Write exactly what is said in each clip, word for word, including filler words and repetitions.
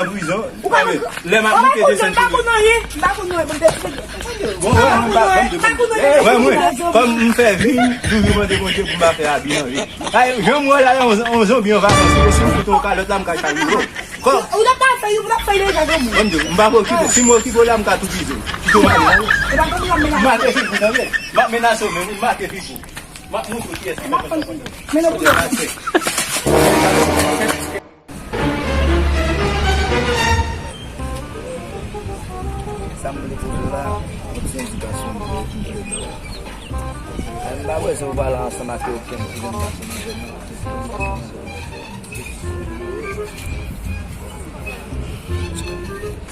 Nan prizon, lè m ap moute desann sou mwen. Bon, wè, mwen pa, mwen pa, mwen pa, mwen, kòm m fè vi m, toujou mande Bondye pou m pa fè abi nan vi. Ay, jan m wè la, yon, yon zonbi an vakans, si m fout yon kalòt la, m ka chalbile w. Kò. Ou t ap fè, ou t ap fè deja, granmoun. Mwen, m pa okipe, si m okipe w la, m ka tou pito. Kite w ale, ale. M make figi w, tande. M ap menase w, men m make figi w. M ap montre w kiyès ki fè konsa. Men non, pou Sa m vle di w la, yon ti endikasyon m vle, m vle ba w. M pa bezwen w pale ansanm ak okenn ti jèn gason nan zòn nan.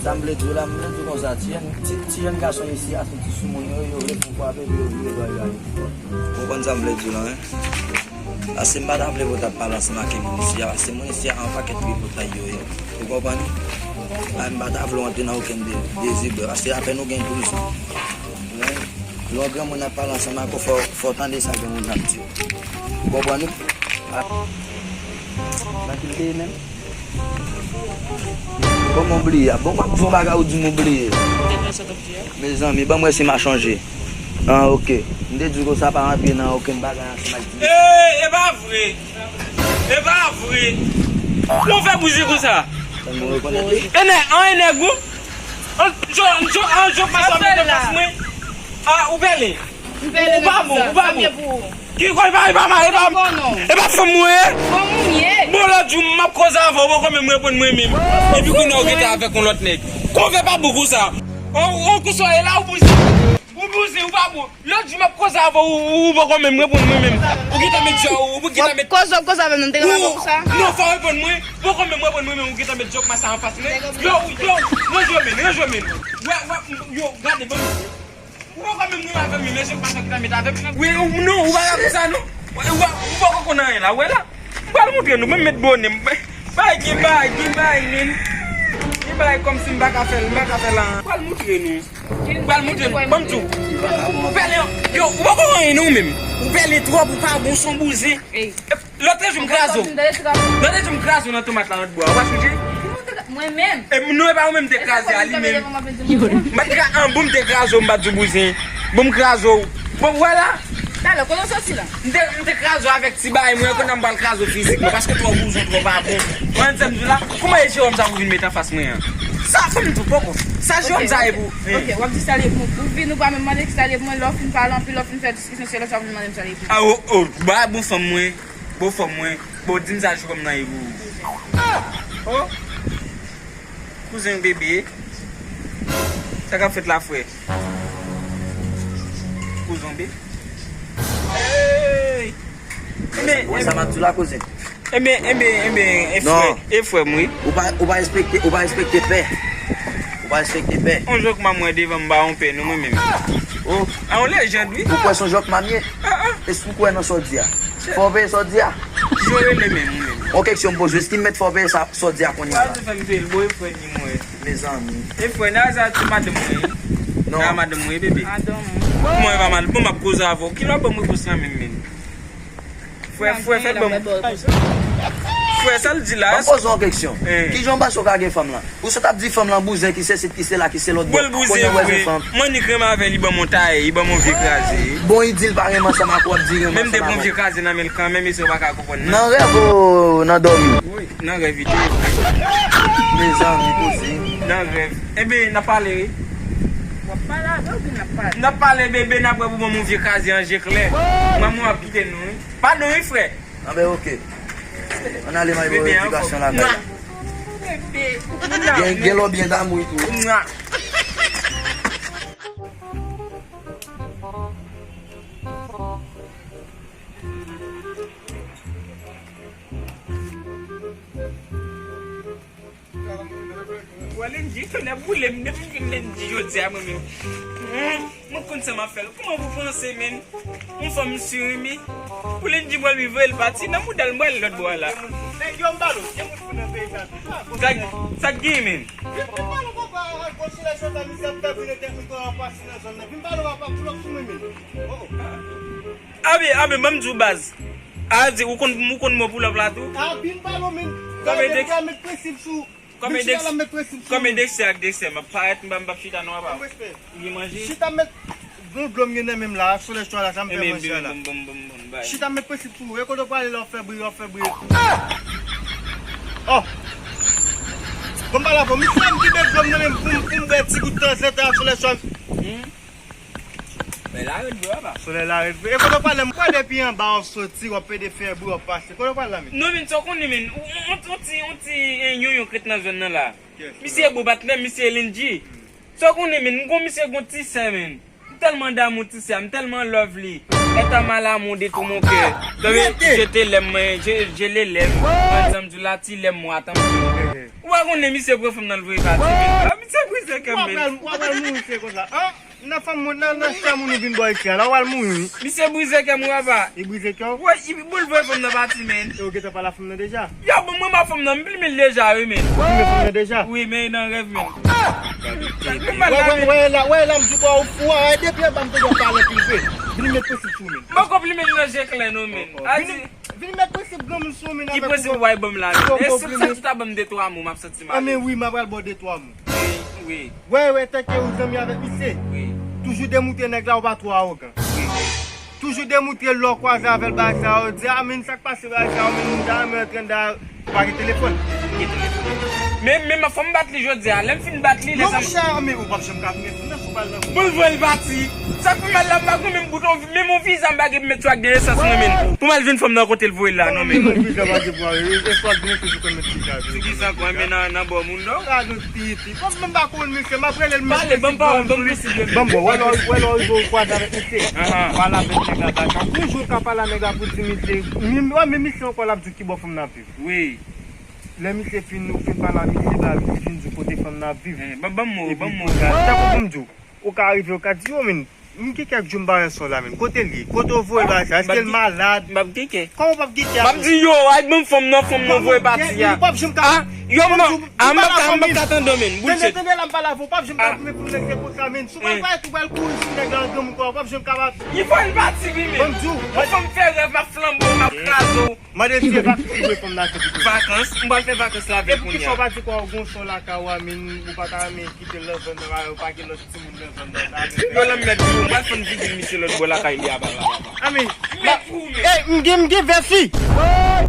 Sa m vle di w la, m vle di w konsa, ti jèn, ti, ti jèn gason isi a, se ti soumoun yo, yo vle pou frape, pou yo vire dwa yo ale. Ou konprann sa m vle di w la, wi? Paske m pa ta vle pou w t ap pale ansanm ak moun isi a, paske moun isi a, yon pakèt tripotay yo ye. Ou konprann? A, m pa ta vle w antre nan okenn de-, dezibè, paske apèn ou gen douz an. Lè yon granmoun ap pale ansanm ak ou, fò, fò w tande sa granmoun nan ap di w. Ou konprann? A, nan ki l te ye menm? Kòman w bliye a? Bon, m ap di w yon bagay, ou di m ou bliye. Mezanmi, ban m wè si m a chanje. Ah, ok. M te di w konsa pa rantre nan okenn bagay ansanm ak ti mesye. Ey, e pa vre! E pa vre! Kòman w fè bouze konsa? Mwen rekonèt li. E nèg, an e nèg ou? An, jo, jo, an, jo, pa sa mete fas mwen. Ah, ou pèlen. Ou pa bon, ou pa bon. Ki kò, e pa, e pa, e pa, e pa fanm mwen ye? Bon, lòt jou, m ap koze avè w, ou poko menm reponn mwen menm. Epi kounye a, ou gentan avèk yon lòt nèg. Kòman w fè pa bon konsa? Ou, ou, kounsa w ye la, ou bouze. Ou bouze, ou pa bon. Lòt jou, m ap koze avè w, ou, ou poko menm reponn mwen menm. Ou gentan met djòk, ou gentan met. Koze, koze avè m, nou te ka pale konsa. Non, fò w reponn mwen. Ou poko menm reponn mwen menm, ou gentan met djòk masa anfas mwen. Yo, yo, ranje w menm, ranje w menm. Wè, wè, yo, gade, ban m. Ou poko menm ri avè m, men se pa sa ki ta met avè m. Wi, ou, non, ou pa ka fè sa, non. Ou, ou, ou poko konn anyen la, ou wè la. M pral montre nou, ban m met bonè m. Bay, gen bay, gen bay, men. Gen bay kòmsi m pa ka fè l, m pa ka fè l an. M pral montre nou. M pral montre nou, ban m di w. Ou pèlen, yo, ou poko anyen, non, ou menm. Ou pèlen twòp, ou pa bon, se yon bouzen. Lòt jou m kraze w. Lòt jou m kraze w nan tomat la lòt bò a. Ou pa sonje? Mwen menm? E m, non, e pa ou menm m te kraze a, li menm. M pa t kra-, an, bon, m te kraze w, m pa t di w bouzen. Bon, m kraze w. Bon, vwala. Talè, kote w soti la? M te, m te kraze w avèk ti bagay mwen, kounye a m pral kraze w fizikman, paske w twò bouzen, w twò pa bon. Ou konprann sa m di w la? Kòman e Jewòm sa pou vin met anfas mwen an? Sa fè m di w poko. Sa Jewòm sa ye pou. Ok, w ap di sa li ye pou, pou vin, ou pa menm mande ki sa li ye pou mwen, lè w fin pale anpil, lè w fin fè diskisyon, se lè sa w vin mande m sa li ye pou mwen. Ah, oh, oh, ba bon fanm mwen. Bon fanm mwen, bon, di m sa jou kòm nan e pou ou. Oh! Kouzen bebe. Sa k ap fèt la, frè? Kouzen bebe. Hey! Wè sa m ap di w la, kouzen? Enben, enben, enben, e frè, e frè m, wi. Ou pa, ou pa respekte, ou pa respekte pè. Ou pa respekte pè. On jòk m ap mwen devan m ba on pè, non, mwen menm. Oh. A, on lejand, wi. Ou kwè se on jòk m ap ye? Ah, ah. Èske ou kwè nan sa w di a? Fò w peye sa w di a? Ki jan w rele menm, ou menm? On keksyon m poze w, èske m mèt fè w peye sa, sa w di a kounye a la? Sa w fè m peye l, bon, e frè ni mwen. Mezanmi. E frè, nan sa ti madanm mwen. Non. Nan madanm mwen, bebe. Madanm. Kòman e pa mal? Bon, m ap koze avè w. Kilè w ap ban m repons lan menm, menm? Frè, frè, fè ban m. Frè, sa l di la? Ban m poze w yon keksyon. Kijan w panse w ka gen fanm lan? Ou sot ap di fanm lan bouzen, ki se sit, ki se la, ki se lòt bò. Bon, l bouzen vre. M annik renmen avè li, ban m on taye, li ban m on vye kraze. Bon, li di l pa renmen ansanm ak ou, w ap di renmen ansanm ak ou. Men m te pran vye kraze nan men l kanmenm, mesye, ou pa ka konprann, non. Nan rèv ou nan dòmi? Wi, nan rèv, li te. Mezanmi, kouzen. Nan rèv. Enben, n ap pale, wi. W ap pale avè l oubyen n ap pale? N ap pale, bebe, n ap wè pou ban m on vye kraze an je klè. Manman w ap kite nou, wi. Padon, wi, frè. Anben, ok. Ann ale, m al ba w edikasyon lakay la. Gen, gen lè w byen damou tou. Wè, Lendji, tonnè boule m, depi m jwenn Lendji jodi a, mwen menm. Hmm, mwen konn sa m ap fè l. Kòman pou panse, menn? Yon fanm m si renmen. Pou Lendji pral viv, l pati nan mouda l, m pral lòt bò a la. Nèg yo, m pale w, gen moun fou nan peyi sa tou. Sa, sa k gen, menn? Vin, vin pale w, papa, ak gwo solèy sot la, misye ap fè brune tèt nou, papa, si nan zòn nan. Vin pale w, papa, pull up sou mwen, menn. Oh, oh. Abe, abe, ban m di w, baz. A di, ou konn, ou konn mo pull up la tou? A, vin pale w, menn. Sa vle di, gade, m ka met prensip sou. Kòm e desè ak desè, m ap parèt, m p ap chita non, apa. Ou gen manje? Chita, m met yon dlo m gen nan men m la, Soleil Choix la, sa m fè manje a la. Chita, m met prensip sou ou. E kote w prale la, w ap fè bri, w ap fè bri. Oh! Bon, m pale avè w. Misye, m kite dlo m nan men m pou m, pou m bwè ti gout tanzantan ak Soleil Choix. Men la rèd vre, apa. Solèy la rèd vre. E kote w prale la, m kwè depi anba w soti, w ap pede fè bri, w ap pase. Kote w prale la, men? Non, men, sa w konnen, men. Yon ti, yon ti, yon yon k ret nan zòn nan la. Misye bon patnè, misye Lindji. Sa w konnen, men, m gon misye gon ti sè, men. M tèlman damou ti sè a, m tèlman love li. Elle t'a mal amour de tout mon cœur. Tande, je te l'aime, mwen, je, je le l'aime. Mwen, sa m di w la, ti lèm mwen, atan. Ou pa konnen misye pran fanm nan l voye pati, men. Ah, misye brize kè m, men. W ap pral mouri, se konsa. Nan fanm moun, nan, nan chanm moun ou vin bò isi a la, w al mouri, wi. Misye brize kè m, wi, apa. Li brize kè w? Wi, li boulve fanm nan pati, men. E ou gentan pale a fanm nan deja? Yo, bon, mwen, ma fanm nan, m plimen l deja, wi, men. Ou plimen fanm nan deja? Wi, men nan rèv, men. Wè, wè, wè, la, wè, la, m di w, ou fou, a, depi anba m te gen pale anpil vre. Vin met prensip sou ou, men. M poko plimen l nan je klè, non, men. Vin, vin met prensip granmoun sou ou, men. Ki prensip w ay ban m la, men? E si w santi w ta ban m de twa mo, m ap santi m alèz. Anben wi, m ap pral ba w de twa mo. Wi, wi. Wè, wè, tanke ou zanmi avèk misye. Wi. Toujou demoutre nèg la, ou pa twò awogan. Wi, wi. Toujou demoutre lè w kwaze avè l, bagay sa yo, di, "Ah, men sa k pase, bagay sa yo, men moun ta renmen antre anndan, ou pa gen telefòn." Gen telefòn. Men, men, fò m bat li jodi a. Lè m fin bat li, lè sa. Non, monchè, men ou p ap janm ka tounen fanm nan, si w pa al nan. Pou l voye l pati. Sa k pi mal la, m pa gon menm bouton, menm yon viza m pa gen pou m met sou ak de esans mwen, men. Pou m al jwenn fanm nan kote l voye l la, non, men. Menm viza pa gen pou al, e, e swa gen toujou konn met viza. Sou ki sa, kwa, men nan, nan bò moun, non? Gade yon ti, ti. Bon, m pa konn misye, m ap rele l, m pale, ban m pawòl, ban m prensip yo, men. Ban m bon, wè lè, wè lè w rive w kwaze avèk misye. Pale avèk nèg la, bagay. Yon jou w ka pale a nèg la pou di misye, mi, wè, men misye ankò l ap di w ki bò fanm nan ap viv. Wi. Lè misye fin, ou fin pale a misye, ba misye fin di w kote fanm nan ap viv. Eh, ban, ban m mo, ban m mo. Tankou pou m di w, ou ka rive, ou ka di, "Yo, men, m gen kèk jou m pa wè sè w la, men. Kote l ye? Kote w voye l bagay sa? Èske l malad?" M p ap gen kè. Kòman w p ap gen kè? M ap di, "Yo, ay, ban m fanm nan, fanm nan voye pati a." Ou p ap janm ka. Ah, yo, m, ah, m p ap ka, m p ap ka tande w, men. Tande, tande la, m pale avè w, w p ap janm ka tounen pou nèg se konsa, men. Si w pral pale, ou pral kouri sou nèg la an granmoun, w p ap janm ka. Li fò l pati, wi, men. Ban m di w. Yon fanm fè rèv, m ap flanbe w, m ap kraze w. Mande l si se vakans li voye fanm nan tou pito. Vakans? M pral fè vakans la avè l kounye a. Epi kisa w pa di kwa w gon sè w lakay ou a, men ou pa ta renmen kite l nan zòn nan, ou pa gen lòt timoun nan zòn nan, sa vle fè. Yo, lanmèd, m pral fann figi misye lòt bò lakay li a, papa. Anmwey. Mèd pou ou menm. Ey, m gen, m gen vèsi. Ah.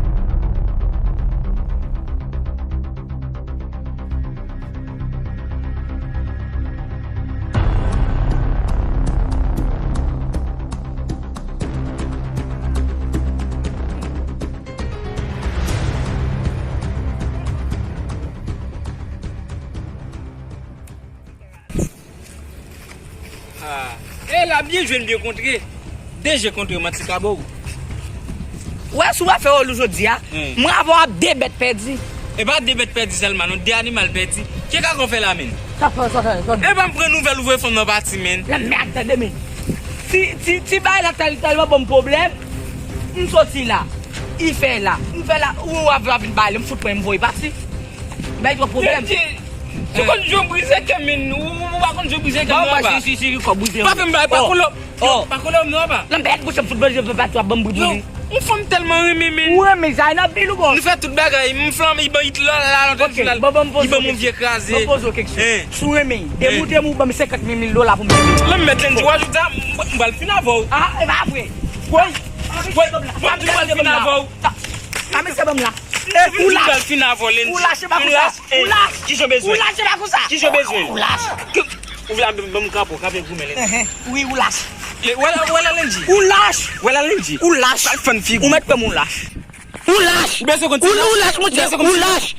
E la, byen jwe n byen kontre. De je kontre, manti ka ba w. Wè, si w pa fè wòl ou jodi a, hmm, mwen avè w ap de bèt pèdi. E pa de bèt pèdi sèlman, non, de animal pèdi. Ki kaka w fè la, menn? Sa fè, sa fè, sa fè. E pa m pran nouvèl ou voye fanm nan pati, menn. Lanmèd, tande, menn. Ti, ti, ti bagay la tèl, tèlman ban m pwoblèm, m soti la. I fè la. M fè la, ou avè w ap vin pale, m fout pran, m voye pati. Bay twòp pwoblèm. Bèlji, ou konn jan w brize kè m, menn. Ou, ou pa konn jan w brize kè m, non, apa. Si, si, si, kò brize. Pa fè m bay, pa kole, pa kole m, non, apa. Lanmèd, bouch m fout bouche, pa twòp ban m bri pou li. Yon fanm tèlman renmen, menn. Ou renmen sa, nan pil ou bon. Nou fè tout bagay, m flanm, li ban it la, la, lòt final. Li ban m yon vye kraze. Ban m poze w keksyon. Si w renmen, depi w te mou, ban m senkant mil dola pou m peye. Lanmèd, Lendji, w ajoute sa, m pral fin avè w. Ah, e pa vre. Woy, woy, m di m pral fin avè w. Sa mesye ban m la. Ou lach. Ou lach, e pa konsa. Ou lach. Ki jan bezwen? Ou lach, e pa konsa. Ki jan bezwen? Ou lach. Ou vle ban m kanpe, kanpe goumen, Lendji. Wi, ou lach. Wè la, wè la, Lendji. Ou lach. Wè la, Lendji. Ou lach. Al fann figi. Ou mèt kwè m ou lach. Ou lach. Ou bezwen konn ti lach. Ou lach, monchè. Ou lach.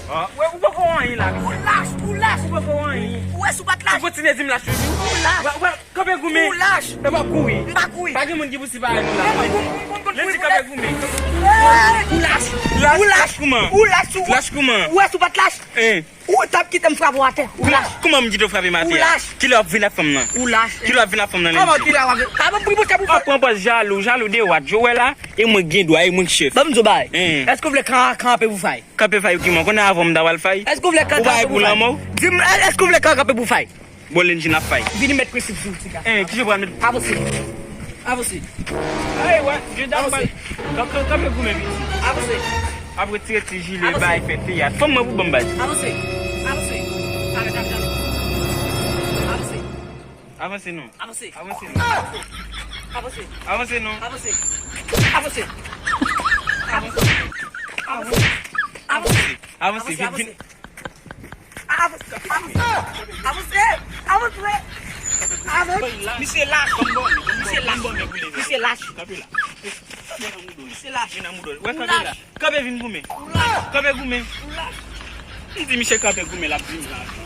Wè, ou poko anyen la. Ou lach, ou lach. Ou poko anyen. Ou wè si w pa t lach. Ou kontinye di m lach toujou. Ou lach. Wè, wè. Kanpe goumen. Ou lach. E pa kouri. M pa kouri. Pa gen moun ki posib parèy nou la. Lendji, kanpe goumen. Ou lach. Ou lach. Lach kouman? Ou lach. Lach kouman? Ou wè si w pa t lach. Ou t ap kite m frape w atè. Ou lach. Kouman m kite w frape m atè a? Ou lach. Kilè w ap vin ak fanm nan? Ou lach. Kilè w ap vin ak fanm nan, Lendji? Kòman kilè w ap vin? Pa ban m bri bouch ou. W ap pran pòz jalou, jalou de wat. Jowè la, e mwen gen dwa, e mwen k chèf. Ban m di w bagay. Èske w vle kan, kanpe pou fay? Kanpe fay ou ki mwen? Konnen avan m ta pral fay. Èske w vle kan, kanpe pou fay? Ou pa pou lanmò? Di m, èske w vle kan, kanpe pou fay? Bon, Lendji, n ap fay. Vini met prensip sou ou, ti gason. Eh, kijan w pral met? Avanse. Avanse. Ay, wè, je dam. Avanse. Kanpe goumen, piti. Avanse. Ap retire ti jile, bay, fè teyat. Fanm mwen pou ban m baz. Avanse. Avanse. Avanse. Avanse. Avanse. Avanse non. Avanse. Avanse non. Avanse. Avanse non. Avanse. Avanse. Avanse. Avanse. Avanse. Avanse. Vin, vin. Avanse. Avanse. Avanse. Avanse. Misye lach. Misye lach. Misye lach. Kanpe la. Misye lach. Vin nan moudo l. Wè kanpe la. Kanpe vin goumen. Kanpe goumen. M di misye kanpe goumen, l ap vini la.